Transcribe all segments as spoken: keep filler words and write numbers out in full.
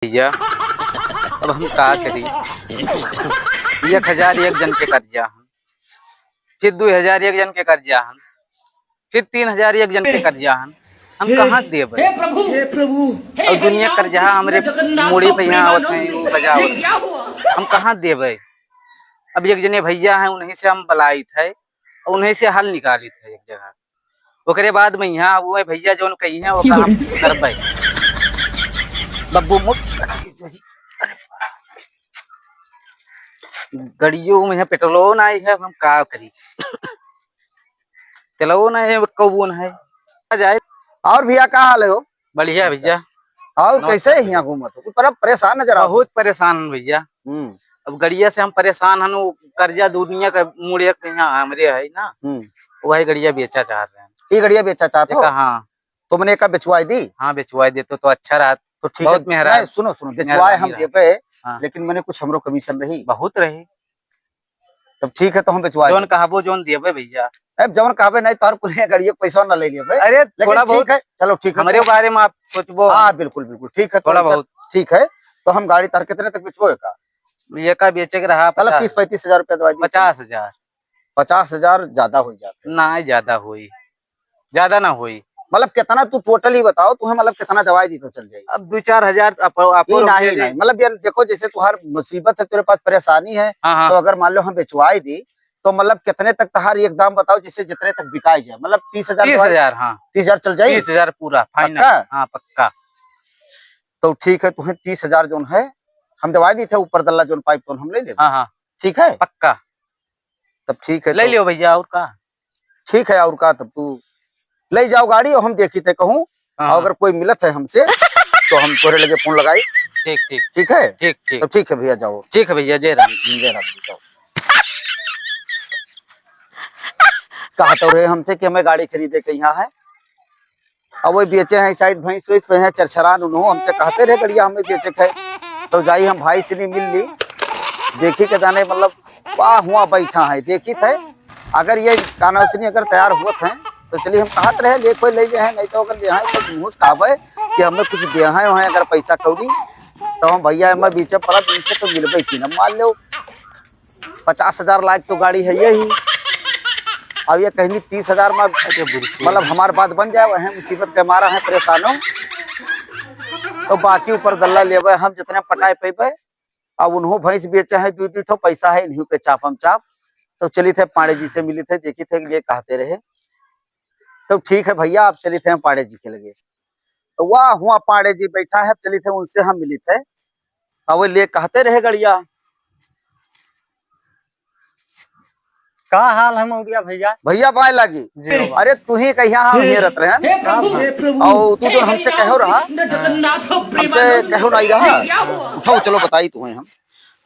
भैया, अब हम का करी? एक हजार एक जन के कर्जा हन, फिर दुइ हजार एक जन के कर्जा हन, फिर तीन हजार एक जन के कर्जा हन। हम कहाँ देबै? हे प्रभु, हे प्रभु, और दुनिया कर्जा हमरे मूड़ी पे यहाँ आवत है, वो बजा आवत है। हम कहाँ देबै? अब एक जने भैया हैं, उन्हीं से हम बलाइत है, उन्हीं से हल निकालित है एक जगह। ओकरे बाद में यहाँ वो है भैया जौन कही है, वो काम करबै। बब्बू मुख। गड़ियो में यहाँ पेट्रोलो नाई है, हम का करी? तेलवो नाई है, कौवो नाई है। आ जाए। और भैया, का हाल है हो? बढ़िया भैया। और कैसे है यहाँ घूमत हो? बड़ा परेशान नजर आओ। बहुत परेशान हन भैया। हम्म। अब गड़िया से हम परेशान हन, वो कर्जा दुनिया का मूड़े के यहाँ हमरे है ना, हम्म। वही गड़िया बेचा चाह रहे हैं। ये गड़िया बेचा चाहत हो? हाँ। तो मने एका बेचवाई दी? हाँ, बेचवाई दे तो, तो अच्छा रहत। तो ठीक है। बहुत मेहरान। नहीं, सुनो, सुनो, मेहरान बेचवाए हम रहत। देबे, हाँ। लेकिन मने कुछ हमरो कमीशन रही। बहुत रही। तब ठीक है, तो हम बेचवाए जौन देबे। कहबो, जौन देबे भैया। अब जौन कहबे नहीं, तोहर कुल गड़िया के पैसा ना ले लेबे। अरे, लेकिन थोड़ा ठीक बहुत है, चलो ठीक है, हमरे तो बारे में आप सोचबो। हाँ, बिल्कुल, बिल्कुल, ठीक है, तो थोड़ा ऐसा बहुत। ठीक है, तो हम गाड़ी तार कितने तक बेचबो एका? एका बेचे के रहा मतलब पचास। तीस पैंतीस हजार रुपया दवाई दी। पचास हजार। पचास हजार ज्यादा हो जाते। ना, ज्यादा होई। ज्यादा ना होई। मतलब कितना तू टोटली बताओ, तुम्हें मतलब कितना दवाई दी तो चल जाई? अब दो चार हजार अप-, अपर नहीं, नहीं, नहीं। मतलब यार देखो, जैसे तुम्हार मुसीबत है, तेरे पास परेशानी है, हाँ, हाँ। तो अगर मान लो हम बेचवाई दी, तो मतलब कितने तक तहार एक दाम बताओ, जैसे जितने तक बिकाई जाए, मतलब तीस हजार दवाई? तीस हजार, हाँ। तीस हजार चल जाई? तीस हजार पूरा final। पक्का? हाँ, पक्का। तो ठीक है, तुम्हें तीस हजार जौन है, हम दवाई दी थे, ऊपर दल्ला जौन पाइप तौन हम ले लेबे। हाँ, हाँ। ठीक है? पक्का। तब ठीक है, ले तो लियो भैया, और का? ठीक है, और का, तब तू ले जाओ गाड़ी और हम देखी थे कहूँ, हाँ, और अगर कोई मिलत है हमसे, तो हम तोरे लगे फोन लगाई। ठीक, ठीक। ठीक है? ठीक, ठीक। तो ठीक है भैया, जाओ। ठीक है भैया, जय राम। जय राम जी, जाओ। कहा तो रहे हमसे कि हमें गाड़ी खरीदे के यहाँ है, अब वही बेचे हैं शायद भैंस वैंस, वही चरचरान उन्हों हमसे कहते रहे गड़िया हमें बेचे के है, तो जाई हम भाई से नहीं मिल ली, देखी के जाने मतलब वाह हुआ बैठा है, देखी थे अगर ये कानवसनी अगर तैयार हुआ थे तो चलिए हम कहत रहे ले कोई ले जाए, नहीं तो अगर ले आए तो मुँह से कहबे कि हमें कुछ दे हैं वहाँ अगर पैसा कौड़ी, तो हम भैया मैं बीच में पड़ा, इनसे तो मिलबे की ना, मान लो पचास हजार लायक तो गाड़ी है यही। अब ये कहनी तीस हजार में, अरे बिल्कुल। मतलब हमार बात बन जाए, वह मुसीबत के मारा है परेशानो, तो बाकी ऊपर दल्ला लेबे हम जितने पटाए पेबे। अब उन्हों भैंस बेचे हैं, दू दू ठो पैसा है इन्हीं के चापम चाप। तो चली थे पांडे जी से मिली थे, देखी थे ये कहते रहे। तो ठीक है भैया, आप चली थे हम पांडे जी के लगे। तो वाह हुआ पांडे जी बैठा है, चली थे उनसे हम मिली थे। अब वो ले कहते रहे गड़िया। का हाल है मौर्या भैया? भैया पाए लागी। जी बाबा। अरे तू ही कहिया हम हेरत रहे हैं। हे प्रभु, हे प्रभु। और तू जो हमसे कहो रहा, हमसे कहो नहीं रहा। उठाओ चलो बताई तुम्हें हम।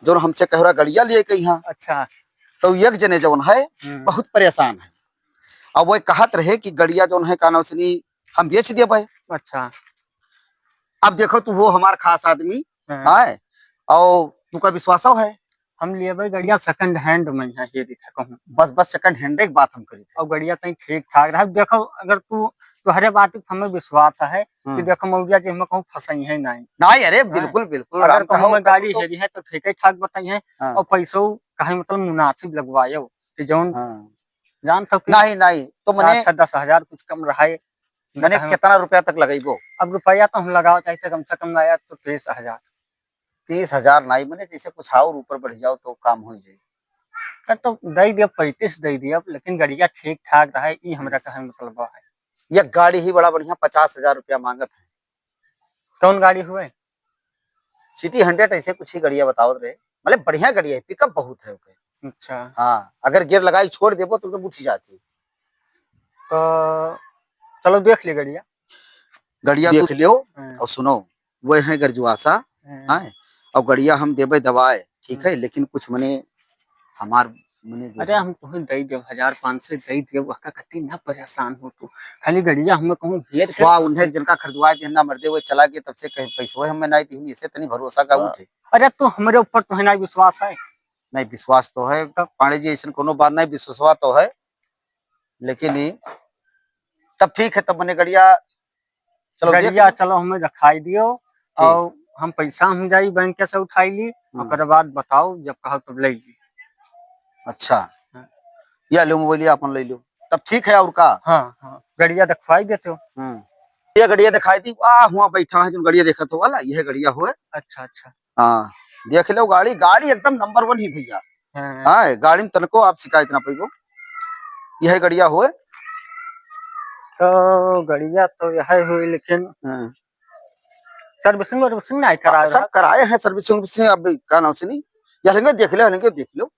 जो हमसे कहो रहा गड़िया लिए कहिया। अच्छा। तो एक जने जौन है, हम्म। बहुत परेशान है। अब वो कहत रहे कि गड़िया जौन है कानवसनी हम बेच दिया भाई। अच्छा। अब देखो तू हो हमार खास आदमी, हाँ। है, और तू का विश्वासो है। हम लेबे गड़िया second hand में यहाँ हेरी था कहूँ। बस, बस second hand एक बात हम करी थे। और गड़िया तई ठीक ठाक रहा। देखो अगर तू, तोहरे बात पे हमें विश्वास है कि हम्म। देखो मौर्या जी हमें कहूँ फंसाई है नहीं। नहीं, अरे हैं? बिल्कुल, बिल्कुल, अगर राम कहूँ कहो मैं तब गाड़ी तो हेरी है तो ठीक है ठाक बताई है हाँ। और पैसो कहे मतलब मुनासिब लगवायो कि जौन हाँ। जान थो कि नहीं, नहीं, तो मने अच्छा, दस हजार कुछ कम रहा है। मने कहे कितना रुपया तक लगइबो? अब रुपया तो हम लगाओ चाहते कम से कम आया तो तीस हजार। तीस हजार नहीं, मने जैसे कुछ और ऊपर बढ़ जाओ तो काम हो जाए। अरे तो दे दिया, पैंतीस दे दिया, लेकिन गड़िया ठीक ठाक रहे, ई हमरा कहे मतलब है। ये गाड़ी ही बड़ा बढ़िया, पचास हजार रुपया मांगत है। कौन गाड़ी हुए? City Hunter ऐसे कुछ ही गड़िया बतावत रहे, मतलब बढ़िया गड़िया है, pickup बहुत है ओके। अच्छा। हाँ, अगर gear लगाई छोड़ देबो तो एकदम उठ जाती। तो चलो देख ले गड़िया। गड़िया देख तू लियो हाँ। और सुनो, वो है गर्जुआसा, हाँ। हाँ, और गड़िया हम देबे दवाए, ठीक हम्म। है, लेकिन कुछ मने हमार मने जो अरे है हम तुम्हें दे देब, हजार पाँच सौ दे देब, वहका कती ना परेशान हो तू, खाली गड़िया हमें कहूँ हेर के वाह, उन्हें जिनका खरीदवाए देना मर्दे, वो चला गए, तब से कहीं पैसो हमें नहीं दीन, इसे तनी भरोसा का तो उठे। अरे तू हमरे ऊपर तो है ना विश्वास है? नहीं, विश्वास तो है तब? पांडे जी, ऐसन कोनो बात नहीं, विश्वासवा तो है, लेकिन ई तब ठीक है, तब मने गड़िया चलो देख गड़िया लो। चलो हमें दिखाई दियो ठीक। और हम पैसा हम जाई बैंक से उठाई ली, हम्म। ओकर बाद बताओ, जब कहो तब ले ली। अच्छा। हाँ। या लो मोबाइल अपन ले लो, तब ठीक है। और का? हाँ, हाँ, गड़िया दिखवाई देते हो। हम्म। ये गड़िया दिखाई दी, वाह, हुआ बैठा है जो गड़िया देखत हो वाला, यह गड़िया हुआ। अच्छा, अच्छा। हाँ, देख लो गाड़ी, गाड़ी एकदम नंबर वन ही भैया। हाँ। हाँ, गाड़ी में तनको आप शिकायत ना पैबो। यह गड़िया होए। तो गड़िया तो यह हुई, लेकिन हाँ। सर्विसिंग वर्विसिंग नहीं कराए सब रहा। कराए हैं, सर्विसिंग वर्विसिंग, अब का नाम से नहीं, या लेंगे देख लो, लेंगे देख लो।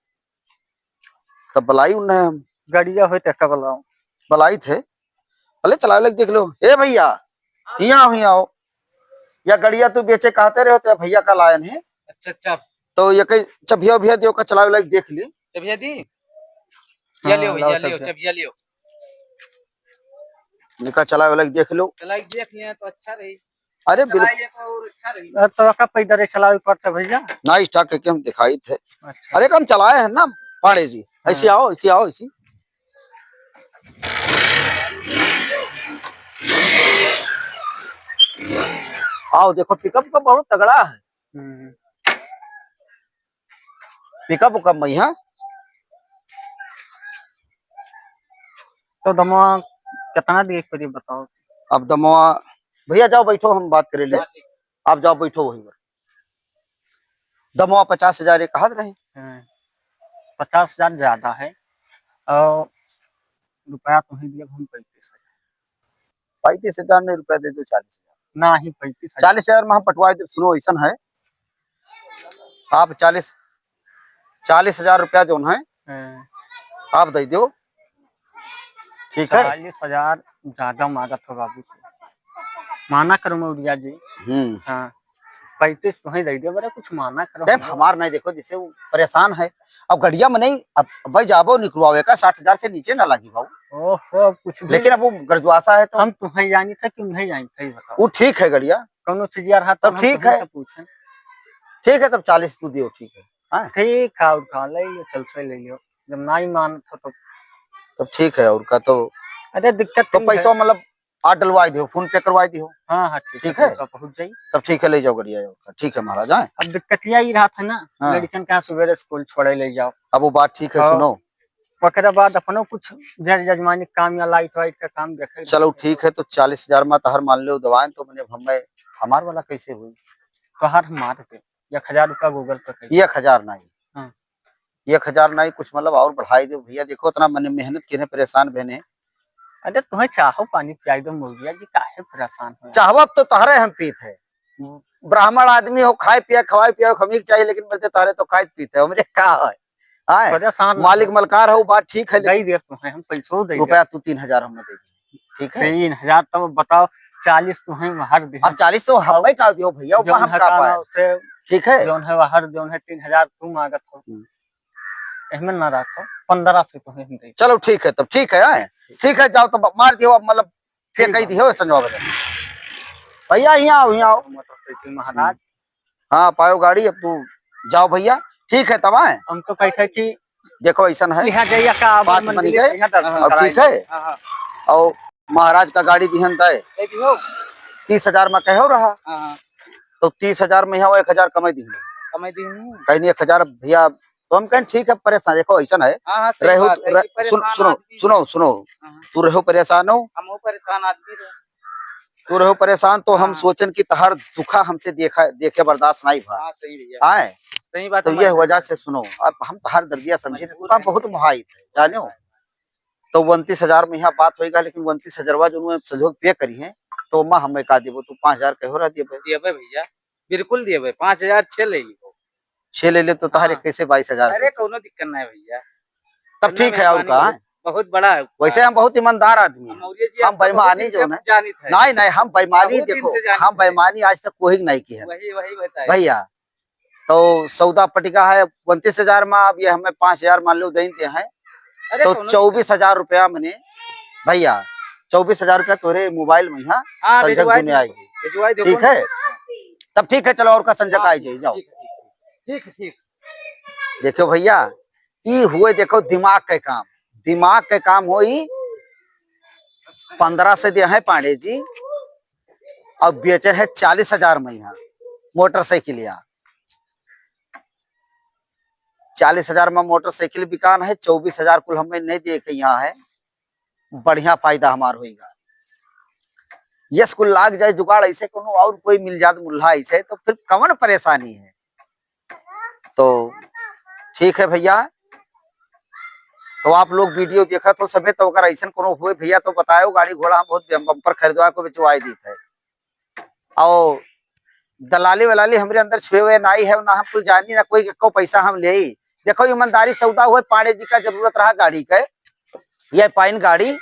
तब बुलाई उन्हें हम। गड़िया होए तो का बुलाओ? बुलाई थे। अरे चलावे लायक देख लो। ए भैया, हियाँ आओ, हियाँ आओ। या गड़िया तू बेचे कहते रहे हो तो भैया का लायन है। अच्छा, अच्छा। तो ये कहीं चबिया उबिया दियो का चलावे लायक देख ली। चबिया दी? हाँ, या लियो लाओ भैया, लियो, चबिया। चबिया लियो। निका चलावे लायक देख लो। चलाई देख लिया तो अच्छा रही। अरे बिल्कुल। चलाई ले तो और अच्छा रही। अरे तो का पैदल चलावे पड़ता भैया? ना, स्टार्ट करके हम दिखाई थे। अच्छा। अरे हम चलाए हैं ना पांडे जी। हाँ। ऐसे आओ, ऐसे आओ, ऐसे। आओ, देखो, पिकअप का बहुत तगड़ा है। हम्म। पिकअप उकअप में है। तो दमवा कितना दिए के पड़ी, बताओ। अब दमवा, भैया, जाओ बैठो, हम बात करे ले। हाँ, ठीक। आप जाओ बैठो वहीं पर। दमवा पचास हजार ये कहत रहे। हाँ, पचास हजार ज्यादा है। और रुपया तुम्हें दिए हम पैंतीस हजार। पैंतीस हजार नहीं, रुपया दे दो चालीस हजार। नहीं, पैंतीस हजार। चालीस हजार में हम पटवाए दे। सुनो, ऐसन है, आप चालीस, चालीस हजार रुपया जौन है, हाँ। आप दे दो, ठीक है? चालीस हजार ज्यादा मांगत हो बाबू, माना करो मौर्या जी। हम्म। हाँ, पैंतीस तुम्हें दे दे, बड़ा कुछ माना करो। नहीं, हमार नहीं, देखो, जैसे वो परेशान है, अब गड़िया में नहीं, अब भाई जाबो निकलवावे का, साठ हजार से नीचे ना लागी भाऊ। ओहो, कुछ भी। लेकिन अब वो गरजुआसा है तो हम तुम्हें जानी था कि नहीं जानी था, ये बताओ। वो ठीक है गड़िया। कौनो चीज यार हाथ तब हम ठीक तुम्हें है। से पूछें। ठीक है, तब चालीस तू दियो, ठीक है। हाँ। ठीक है, और कहाँ ले, ये चल से ले लियो, जब ना ही मान तो, तो। तब ठीक है, और का तो। अरे दिक्कत तो नहीं है। पैसा मतलब आज डलवाई दियो, PhonePe करवाई दियो। हाँ, हाँ, ठीक है, ठीक है? पैसा पहुँच जाई। तब ठीक है, ले जाओ गड़िया, और का। ठीक है महाराज, हाँ। अब दिक्कतिया ही रहा था ना, हाँ। लड़कन का सुबह स्कूल छोड़े ले जाओ। अब वो बात ठीक है, और सुनो। ओकरे बाद अपनो कुछ जर जजमानी काम या लाइट वाइट का काम देखे चलो ले। ठीक है, तो चालीस हजार में तहर मान लो दवाएं तो मने हमें, हमार वाला कैसे हुई? तोहार हमार पे एक हजार रुपया Google Pay कर। एक हजार नहीं। हाँ। एक हजार नहीं, कुछ मतलब और बढ़ाई दो भैया, देखो इतना मने मेहनत किने परेशान भेने। अरे तुम्हें चाहो पानी पियाई दो मौर्या जी, काहे परेशान हो? चाहो अब तो तहरे हम पीत है। हम्म। ब्राह्मण आदमी हो, खाए पिए, खवाए पिए, हमें चाहिए, लेकिन मरते तहरे तो खाए पीते हो, हमरे का है? आए? परेशान मालिक मलकार हो, बात ठीक है, लेकिन दे दे तुम्हें, हम पैसो दे दे। रुपया तू तीन हजार हमें दे दे, ठीक है? तीन हजार तब बताओ, चालीस तुम्हें बाहर दे। अब चालीस तो हम और ही का दियो भैया, वो जौन हम है का का पाए? नाम से ठीक है? जौन है बाहर, जौन है तीन हजार तू मांगत हो। हम्म। एहमे ना रखो, पन्द्रह सौ तुम्हें हम दे। चलो ठीक है, तब ठीक है, आए? ठीक है, जाओ तब मार दियो, अब मतलब ठीक फेंक ही है। दियो, संजवा बजा। भैया, यहाँ आओ, यहाँ आओ। मोटरसाइकिल महाराज। हाँ, पायो गाड़ी, अब तू जाओ भैया। ठीक है, तब आए। हम तो कहते हैं कि देखो, ऐसा है। यहाँ जाइए का, बात बन गई। यहाँ दर्शन अब ठीक कराइए। है। हाँ, हाँ। और महाराज का गाड़ी दिहन तय। दे दियो। तीस हजार में कहो रहा। हाँ, हाँ। तो तीस हजार में यहाँ वो एक हजार कमाई दिहन। कमाई दिहन। कहीं नहीं, एक हजार भैया, तो हम कहें, "ठीक है, परेशान, देखो, ऐसा है, हाँ, हाँ, सही रहो, बात है रह-, कि सुन-, परेशान सुनो, आदमी सुनो, सुनो, हाँ, हाँ। तू रहो परेशान हो, हम वो परेशान आदमी रहे। तू रहो परेशान, तो हम हाँ। सोचन कि तहार दुखा हमसे देखा, देखे बर्दाश्त नहीं भा।" हाँ, सही भैया। आए? सही बात तो है, ये मजबूर वजह है। से सुनो, अब हम तहार दर्दिया समझे, मजबूर तू है। बहुत मुहाई थे, जाने हो? तो उनतीस हजार में यहाँ बात होएगा, लेकिन उनतीस हजारवा जो उन्होंने संजोग पे करी है, तो मैं हमें का देबो, तू पाँच हजार कहो रह देबे। देबे भैया, बिल्कुल देबे, पाँच हजार छह ले लीबो। छह ले ले तो तहार हाँ। इक्कीस से बाईस हजार अरे, के। कौनो दिक्कत ना है भैया। तब धंधा ठीक है, और मेहरबानी का? बहुत, बहुत बड़ा है। वैसे हम बहुत ईमानदार आदमी हैं। हम मौर्य जी हम आपको बहुत बेईमानी दिन जो से है। जानित है। नहीं, नहीं, हम बेईमानी बहुत दिन देखो, से जानित हम है। बेईमानी आज तक कोई नहीं की है। वही, वही बताए। भैया, तो सौदा पटिका है उनतीस हजार में, अब ये हमें पाँच हजार मान लो दे दे हैं, अरे, तो कौनो दिक्कत चौबीस हजार रुपया मने भैया, चौबीस हजार रुपया तोरे मोबाइल में, हाँ, हाँ, संजय भिजवाई दुनिया दो, आएगी। भिजवाई दो, ठीक कौनो है? दिक्कत नहीं। तब ठीक है, चलो, और का संजय हाँ, का आई जाई, जाओ। ठीक है, ठीक है, ठीक है। देखो भैया, ई हुए, देखो, दिमाग के काम, दिमाग के काम होई। पन्द्रह से दे हैं पांडे जी, और बेचे है चालीस हजार में यहाँ। मोटरसाइकिल या चालीस हजार में मोटरसाइकिल बिकान है, चउबीस हजार कुल हमें नहीं दिए के यहाँ है, बढ़िया फायदा हमार होइगा। यस कुल लाग जाए जुगाड़, ऐसे कोनो और कोई मिल जात मुल्हा ऐसे, तो फिर कवन परेशानी है? तो ठीक है भैया, तो आप लोग वीडियो देखत हो सबे, तो अगर ऐसन कोनो हुए भैया तो बतायो, गाड़ी घोड़ा हम बहुत बम्पर खरीदवा को बेचवाए दीत है। और दलाली वलाली हमरे अंदर छुए हुए नाई है, ना हम कुछ जानी, ना कोई को पैसा हम ले। देखो, ईमानदारी सौदा हुए, पांडे जी का जरूरत रहा गाड़ी के, ये पाइन गाड़ी,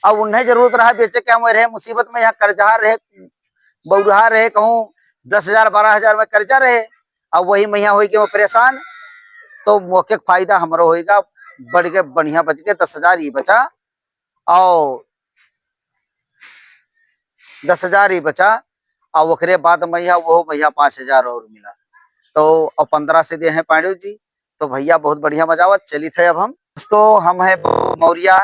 अब उन्हें जरूरत रहा बेचे के, हम रहे मुसीबत में, यहाँ कर्जा रहे, बौरहा रहे, कहूँ दस हजार बारह हजार में कर्जा रहे, अब वही महिया होई के वो परेशान, तो मौके के फायदा हमरो होइगा, बढ़ के बढ़िया बच के दस हजार ही बचा, और दस हजार ही बचा, और ओकरे बाद महिया, वो महिया पाँच हजार और मिला, तो अब पन्द्रह से दे हैं पांडे जी। तो भैया बहुत बढ़िया मजा आवत, चलित है अब हम। दोस्तों, हम हैं मौर्या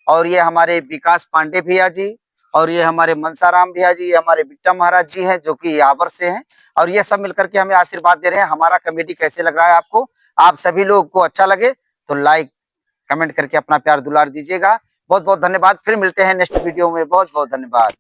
और ये हमारे विकास पांडे भैया जी और ये हमारे मनसाराम भैया जी, ये हमारे बिट्टा महाराज जी हैं जो कि यावर से हैं, और ये सब मिलकर के हमें आशीर्वाद दे रहे हैं। हमारा कॉमेडी कैसे लग रहा है आपको, आप सभी लोग को अच्छा लगे तो लाइक कमेंट करके अपना प्यार दुलार दीजिएगा। बहुत बहुत धन्यवाद, फिर मिलते हैं नेक्स्ट वीडियो में। बहुत बहुत धन्यवाद।